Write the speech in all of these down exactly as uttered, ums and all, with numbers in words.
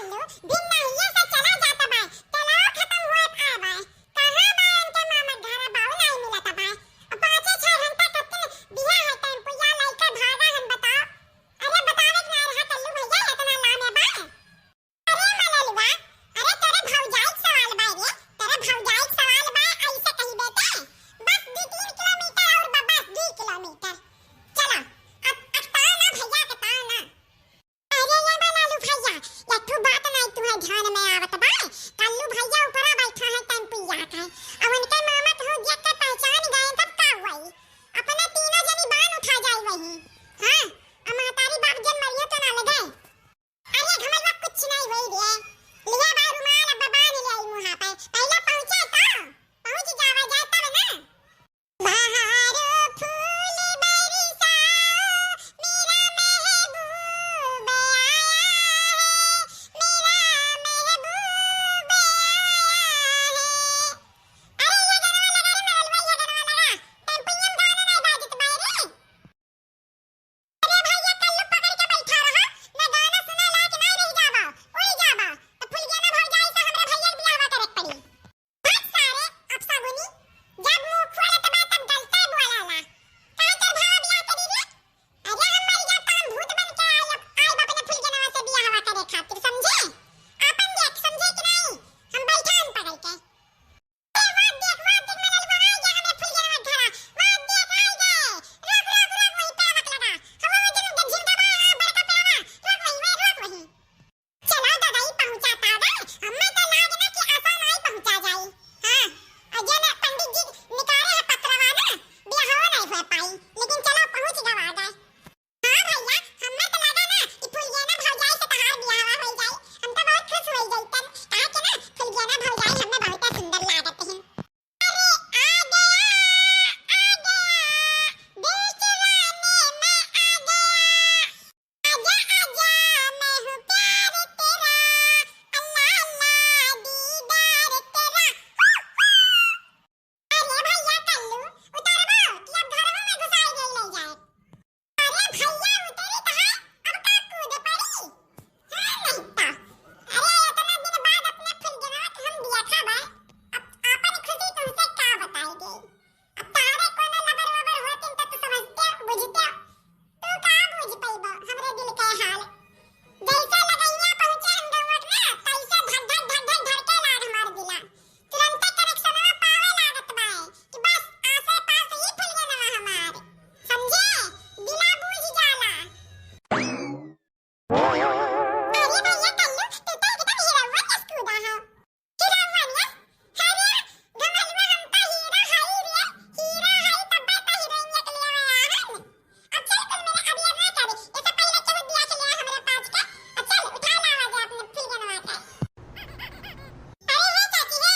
भिन्नहिए से चला जात बाय, तेलवा खतम होत आय बाय। कहाँ बाय इनके मामा के घरा, बाऊ नाई मिलत बाय। अब पाँचे छह घंटा कत्ते बिया है, टेम्पुया लइके भागा हन, बताओ। अरे बतावे के नाई रहा कल्लू भैया, इतना लामे बाय। अरे मललुआ, अरे तोरे भौजाई के सवाल बाय रे, तोरे भौजाई के सवाल बाय, ऐसे कही बेटे। बस दू तीन किलोमीटर और बा-, बस दू किलोमीटर। चला, अब, अब ताव ना भैया के ताव ना। अरे ये बा लालू भैया, एक ठो बात नाई तुहे ध्यान में आवत बा। कल्लू भैया ऊपरा बैठा है टेम्पुया के। अब उनके मामा के हो देख के पहचान गए तब का हुई? अपने तीनों जनी बान उठा जाई वही। हाँ, अब महतारी बाप जन मरियो तो ना लगे। अरे घमलवा कुछ नाई होई रे। लिहे बा रुमाल अब बान ले आई मुँहा पे। पहले पहुँचे तो, पहुँच जावा जाए तब ना। बहारो फूल बरसाओ, मेरा महबूब आया है, मेरा महबूब आया है। अरे ये गनवा लगा रे मललुआ, ये गनवा लगा। टेम्पुया में गाना नाई बाजत बाय रे। अरे भैया, कल्लू पकड़ के बैठा रहा, ना गाना सुना लायक नाई रह जाबा, उड़ जाबा, तो फुलगेना भौजाई से हमरे भैया के बियाहवा करे के पड़ी। भाग सारे अपसगुनी, जब मुंह खोलत बा तब गलते बोलाला। काहे तोर भावा बियाह करी रे? अरे हम मर जाब त हम भूत बन के आइब, आइब अपने फुलगेनवा से बियाहवा करे खातिर, समझे? आपन देख, समझे कि नाई? हम बैठा हन पकड़ के। ए, वो देख, वो देख, मललुआ आ गया हमरे फुलगेनवा के घरा। वो देख, आ गए। रोक, रोक, रोक, वहीं पे आग लगा। हम वो जन के झिलका बा, हाँ, बड़का पेड़वा। रोक वहीं, वहीं, रोक वहीं। चला दादा, ई पहुँचा पावे। हमें तो लाग ना कि आसान आई पहुँचा जाई। हाँ, और जन पंडित जी निकाले है पत्रवा ना, बियाहो नहीं हो पाई। लेकिन चलो, पहुँच गवा गए। हाँ भैया, हमें तो लगा ना कि फुलगेना भौजाई से तहार बियाहवा हो जाई। हम तो बहुत खुश हो जाई तब, काहे कि ना फुलगेना भौजाई हमें बहुत सुंदर लागत है। अरे आ गया, आ गया, दिल चुराने में आ गया। आजा, आजा, मैं हूँ प्यार तेरा, अल्लाह, अल्लाह, दीदार तेरा। अरे भैया कल्लू, उतरबो कि अब घरवा में घुसाई गई ले जाए? अरे भैया उतरी कहाँ, अब का कूद पड़ी? हाँ नहीं तो। अरे इतना दिन बाद अपने फुलगेनवा के हम देखा बा, अब आपन खुशी तुमसे का बताई गई? अब तारे कोनो लबर वबर होतिन त तू समझते, बुझते। तू का बुझ पइबो हमरे दिल के हाल? जैसे लगइया पहुँचे हम गौवट में, तैसे धक धक धक धक धड़के लाग हमार दिला। तुरंते कनेक्शनवा पावे लागत बाए कि बस आसे पास ही फुलगेनवा हमार। समझे? दिला बूझ जाला। अरे भैया कल्लू, तू तो एकदम हीरोवन जस कूदा हो। हीरोवन जस? अरे, घमलुआ हम तो हीरो हई रे, हीरो हई तब्बे तो हीरोइन के लिए आया हन। अब चल कुल मेरे अब ये ना करे, इससे पहले चल दिया के ले हमरे पास के, अब चल उठा लावा जा अपने फुलगेनवा के। अरे हे चाची हे,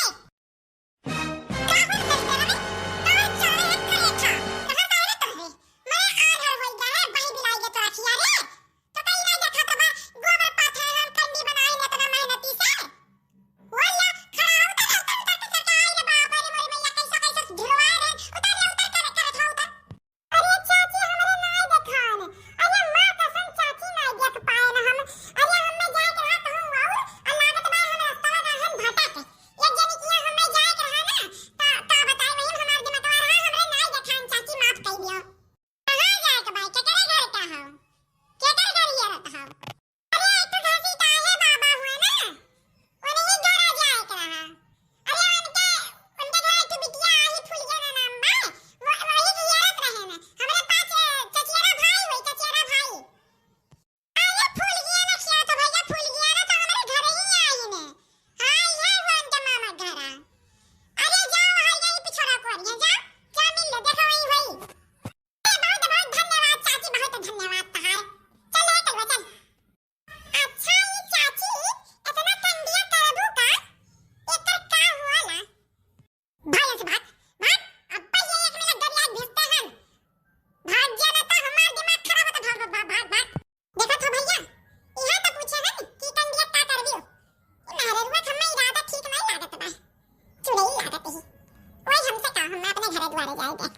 का होत बा तेरा में? तोर चौड़े एक ठो रेखा। कहाँ का रे तोहे? मने आन्हर होई गया है, बही बिलाई के तो रखिया रे। तो कहीं ना देखा तो बा, गोबर पाथे हम कंडी बनाए न इतना मेहनती से। वो ला, खड़ा हो, उतर, उतर, उतर, उतर के आई रे बाप रे, मोरी मैया, कैसा, कैसा ढिलवा रे, उतर रे, उतर, कर, कर, उठा, उतर। अरे चाची, हमरे नाय देखान। अरे माँ कसम चाची नाय देख पाए न हम। अरे हमें जाए के रहा कहूँ और, और लागत बा हम रस्तवा रहन भटक। एक जनी किया हमें जाए के रहा ना, ता, ता बताए वही हमार दिमागवा रहा, हमरे नाय देखान चाची, माफ कर दियो। कहाँ जाए के बा, केकरे घर का हो? केकर घर ये रहत हो? अरे एक ठो घसीटा है बाबा हुआ ना, उन्हीं घरा जाए के रहा। अरे उनके, उनके घर एक ठो बिटिया आई फुलगेना नाम बा, वो, वही के येरत रहे ना। हमरे पाँच चचेरा भाई हुई, चचेरा भाई। अरे फुलगेना क्या तो भैया, फुलगेना तो हमरे घर ही आई ने। हाँ, ये वो उनके मामा घर आ। अरे जाओ, आई यही पिछड़ा को, अरे जाओ, जा मिल लो, देखो वही हुई। बहुत बहुत धन्यवाद चाची, बहुत धन्यवाद तहार। चल रे कलवा चल। अच्छा ये चाची, इतना कंडिया करबू का? एकर का हुआ ला? भाग यहाँ से भाग, भाग। अब ये एक मिनट डर लाग भेजते हैं। भाग जा ना तो हमार दिमाग खराब होता। भाग, भाग, भाग, भाग, भाग। देखत हो भैया, इहाँ तो पूछे हन कि कंडिया का करबियो? ई मेहररुआ के हम्मे इरादा ठीक नाई लागत बा। चुड़ैल लागत ही। ओए हमसे का, हम्मे अपने घरे दुआरे जाए दे।